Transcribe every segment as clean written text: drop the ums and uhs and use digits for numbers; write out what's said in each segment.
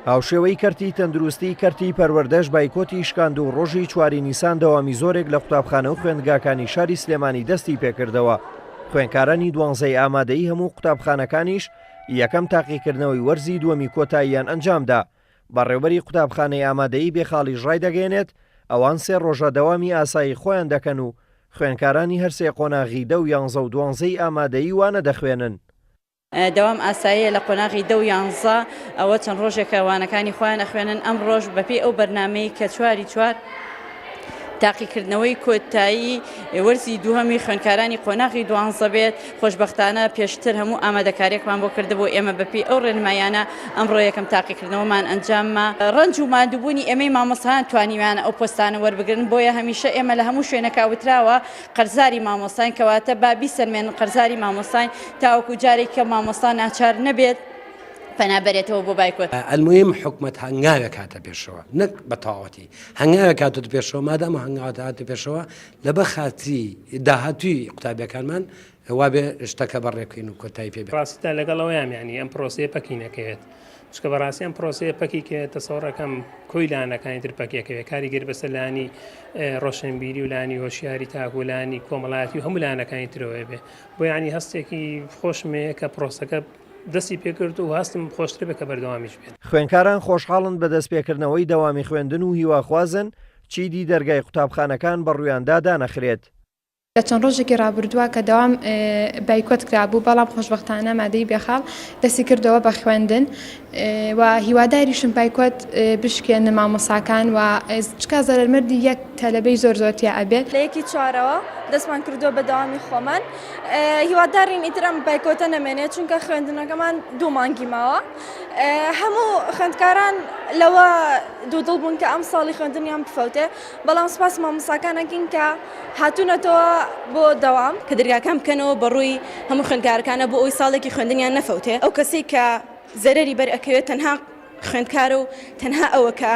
هاوشێوەی کەرتی تەندروستی، کەرتی پەروەردەش بایکۆتی شکاند و ڕۆژی چواری نیسان دەوامی زۆرێک لە قوتابخانە و خوێندگاکانی شاری سلێمانی دەستی پێکردەوە. خوێندکارانی دوانزەی ئامادەیی هەموو قوتابخانەکانیش یەکەم تاقیکردنەوەی وەرزی دووەمی کۆتاییان ئەنجامدا. بەڕێوبەری قوتابخانەی ئامادەیی بێخاڵیش ڕایدەگەیەنێت، ئەوان سێ ڕۆژە دەوامی ئاسایی خۆیان دەکەن و خوێندکارانی هەرسێ قۆناغی دە و یانزە و دوانزەی ئامادەیی وانە دەخوێنن. دەوام ئاساییە لە قۆناغی دە و یانزە، ئەوە چەند ڕۆژێکە وانەکانی خۆیان ئەخوێنن، ئەمڕۆش بەپێی ئەو بەرنامەی کە چواری چوار تاقیکردنەوەی کۆتایی وەرزی دووهەمی خوێندکارانی قۆناغی دوانزە بێت، خۆشبەختانە پێشتر هەموو ئامادەکاریەکمان بۆ کردبوو، ئێمە بەپێی ئەو ڕێنماییانە ئەمڕۆ یەکەم تاقیکردنەوەمان ئەنجامما، ڕەنج و ماندووبوونی ئێمەی مامۆستایان توانیویانە ئەو پۆستانە وەربگرن، بۆیە هەمیشە ئێمە لە هەموو شوێنێکا وتراوە قەرزاری مامۆستاین، کەواتە با بیسەلمێنن قەرزاری مامۆستاین تاوەکو جارێک کە مامۆستا ناچار نەبێت پەنا بەرێتەوە بۆ بایکۆت. المهم حکومەت هەنگاوێک هاتە پێشەوە نەک بە تەواوەتی هەنگاوێک هاتۆتە پێشەوە مادام ئەو هەنگاوە هاتە پێشەوە لەبەر خاتری داهاتووی قوتابیەکانمان وابێ شتەکە بەڕێ بکەین و کۆتایی پێ بێت. ڕاستیتان لەگەڵ ئەوەیام یانی ئەم پرۆسەیە پەکی نەکەوێت چونکە بەڕاستی ئەم پرۆسەیە پەکی کەوێت تەسەوڕەکەم کۆی لایەنەکانی تر پەکێکەوێت کاریگەری بەسەر لایەنی ڕۆشنبیری و لایەنی هۆشیاری تاک و لایەنی کۆمەڵایەتی و هەموو لایەنەکانی ترەوە بێ بۆ یانی هەستێکی خۆشم هەیە کە پرۆسەکە دەستی پێکرد و هەستم خۆشتر بێت کە بەردەوامیش بێت. خوێندکاران خۆشحاڵن بە دەستپێکردنەوەی دەوامی خوێندن و هیواخوازن چیدی دەرگای قوتابخانەکان بەڕوویاندا دانەخرێت. لە چەند ڕۆژێکی ڕابردووە کە دەوام بایکۆت کرابوو، بەڵام خۆشبەختانە مادەی بێخاڵ دەستی کردەوە بە خوێندن و هیواداریشم بایکۆت بشکێنن مامۆساکان و چکا زەرەرمەندی یەک تەلەبەی زۆر زۆر تیا ئەبێت. لە یەکی چوارەوە دەستمان کردووە بە دەوامی خۆمان هیوادارین ئیتر ئەم بایکۆتە نەمێنێت چونکە خوێندنەکەمان دوو مانگی ماوە هەموو خوێندکاران لەوە دوودڵ بوون کە ئەم ساڵی خوێندنیان بفەوتێ بەڵام سوپاس مامۆساکان ئەکەین کە هاتوونەتەوە بۆ دەوام. کە دەرگاکان بکەنەوە بەڕووی هەموو خوێندکارەکانە بۆ ئەوەی ساڵێکی خوێندنیان نەفەوتێ، ئەو کەسەی کە زەرەری بەر ئەکەوێت تەنها خوێندکارە و تەنها ئەوە کە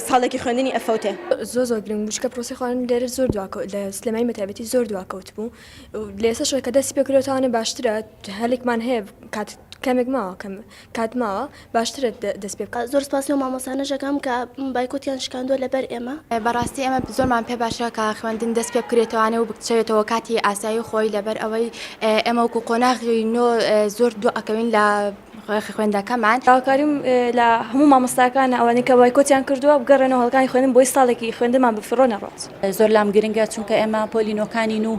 ساڵێکی خوێندنی ئەفەوتێ. زۆر زۆر گرنگ بوو چونکە پرۆسەی خوێندن لێرە زۆر دواکەوت لە سلێمانی بەتایبەتی زۆر دواکەوت بوو لە ئێستاشەوە کە دەستی پێکردووە باشترە هەلێکمان هەیە کات کەمێک ماوە کەم کات ماوە باشترە دەست پێ بکات. زۆر سپاسی ئەو مامۆستانەش ئەکەم کە بایکۆتیان شکاندووە لەبەر ئێمە. بەڕاستی ئێمە زۆرمان پێ باشە کە خوێندن دەست پێ بکرێتەوانێ و بچێتەوە کاتی ئاسایی خۆی لەبەر ئەوەی ئێمە وەکو قۆناغی نۆ زۆر دوو ئەکەوین لە خوێندەکەمان. داواکاریم لە هەموو مامۆستاکانە ئەوانەی کە بایکۆتیان کردووە بگەڕێنەوە هۆڵەکانی خوێندن بۆی ساڵێکی خوێندنمان بەفیڕۆ نەڕوات. زۆر لام گرنگە چونکە ئێمە پۆلی نۆکانین و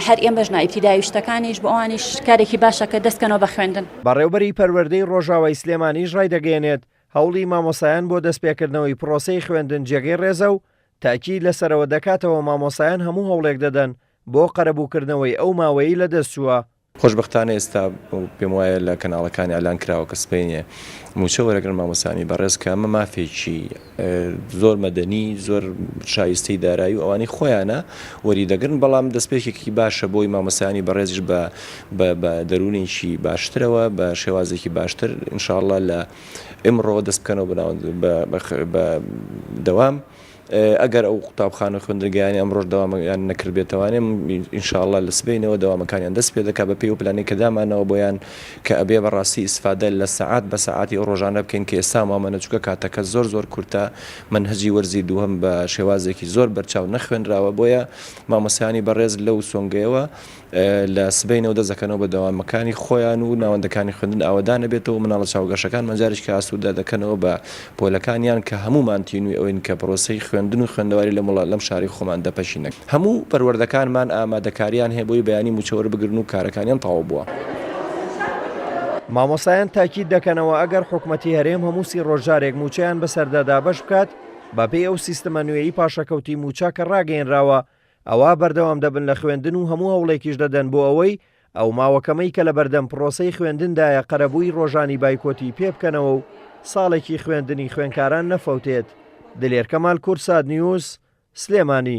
هەر ئێمەش نا ئیبتیدایی و شتەکانیش بۆ ئەوانیش کارێکی باشە کە دەست کەنەوە بە خوێندن. بەڕێوبەری پەروەردەی ڕۆژاوای سلێمانیش ڕایدەگەیەنێت، هەوڵی مامۆستایان بۆ دەستپێکردنەوەی پڕۆسەی خوێندن جێگەی ڕێزە و تەئکید لەسەرەوە دەکاتەوە مامۆستایان هەموو هەوڵێک دەدەن بۆ قەرەبووکردنەوەی ئەو ماوەیەی لەدەستچووە. خۆشبەختانە ئێستا پێم وایە لە کەناڵەکان ئیعلان کراوە کە سبەینێ مووچە وەرەگرن مامۆستایانی بەڕێز کە ئەمە مافێکی زۆر مەدەنی زۆر شایستەی دارایی و ئەوانەی خۆیانە وەری دەگرن بەڵام دەستپێکێکی باشە بۆی مامۆستایانی بەڕێزیش بە بە دەروونێکی باشترەوە بە شێوازێکی باشتر ان شاء اللە لە ئمڕۆوە دەست بکەنەوە بە دەوام. ئەگەر ئەو قوتابخانە و خوێندنگایانەی ئەمڕۆش دەوامیان نەکردبێتەوانێ ان شاء اللە لە سبەینەوە دەوامەکانیان دەست پێ دەکات بەپێی ئەو پلانەی کە دامانەوە بۆیان کە ئەبێ بەڕاستی ئیسفادە لە سەعات بە سەعاتی ئەو ڕۆژانە بکەین کە ئێستا مامەنە چونکە کاتەکە زۆر زۆر کورتە مەنهەجی وەرزی دووهەم بە شێوازێکی زۆر بەرچاو نەخوێنراوە بۆیە مامۆستایانی بەڕێز لەو سۆنگەیەوە لە سبەینەوە دەست دەکەنەوە بە دەوامەکانی خۆیان و ناوەندەکانی خوێندن ئاوەدان ئەبێتەوە و مناڵە چاوگەشەکانمان جارێکی ئاسوودە دەکەنەوە بە پۆلەکانیان کە هەموومان تینووی ئەوەین کە پرۆسەی خوێندن و خوێندەواری لەم وڵات لەم شارەی خۆمان دەپەکی نەکەین. هەموو پەروەردەکانمان ئامادەکاریان هەیە بۆی بەیانی مووچە وەربگرن و کارەکانیان تەواو بووە. مامۆستایان تاکید دەکەنەوە ئەگەر حکومەتی هەرێم هەموو سی ڕۆژ جارێک مووچەیان بەسەردا دابەش بکات بەپێی ئەو سیستمە نوێی پاشەکەوتی مووچە کە ڕاگەیەنراوە ئەوا بەردەوام دەبن لە خوێندن و هەموو هەوڵێکیش دەدەن بۆ ئەوەی ئەو ماوە کەمەی کە لەبەردەم پڕۆسەی خوێندندایە قەرەبووی ڕۆژانی بایکۆتی پێ بکەنەوە و ساڵێکی خوێندنی خوێنکاران نەفەوتێت. دلێر کەمال کوردسات نیوز، سلێمانی.